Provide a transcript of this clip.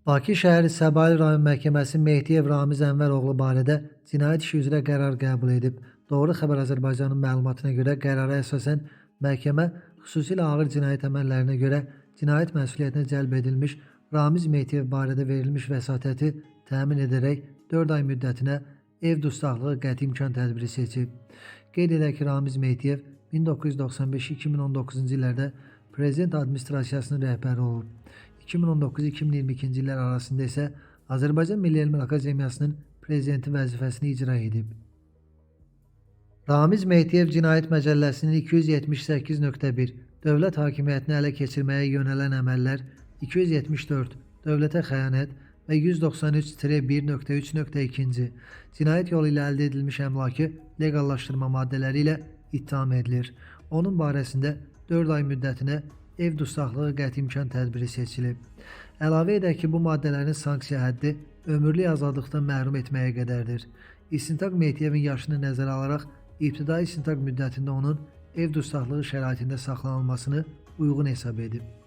Bakı şəhəri Səbail rayon Məhkəməsi Mehdiyev Ramiz Ənvəroğlu barədə cinayət işi üzrə qərar qəbul edib. Doğru Xəbər Azərbaycanın məlumatına görə qərara əsasən məhkəmə xüsusilə ağır cinayət əməllərinə görə cinayət məsuliyyətinə cəlb edilmiş Ramiz Mehdiyev barədə verilmiş vəsatəti təmin edərək 4 ay müddətinə ev dustaqlığı qəti imkan tədbiri seçib. Qeyd edək ki, Ramiz Mehdiyev 1995-2019-cu illərdə Prezident Administrasiyasının rəhbəri olub. 2019-2022-ci illər arasında isə Azərbaycan Milli Elmlər Akademiyasının prezidenti vəzifəsini icra edib. Ramiz Mehdiyev Cinayət Məcəlləsinin 278.1 Dövlət hakimiyyətini ələ keçirməyə yönələn əməllər, 274 Dövlətə xəyanət və 193-1.3.2-ci cinayət yolu ilə əldə edilmiş əmlakı leqallaşdırma maddələri ilə ittiham edilir. Onun barəsində 4 ay müddətinə ev dustaqlığı qəti imkan tədbiri seçilib. Əlavə edək ki, bu maddələrin sanksiya həddi ömürlük azadlıqdan məhrum etməyə qədərdir. İstintaq Mehdiyevin yaşını nəzərə alaraq ibtidai istintaq müddətində onun ev dustaqlığı şəraitində saxlanılmasını uyğun hesab edib.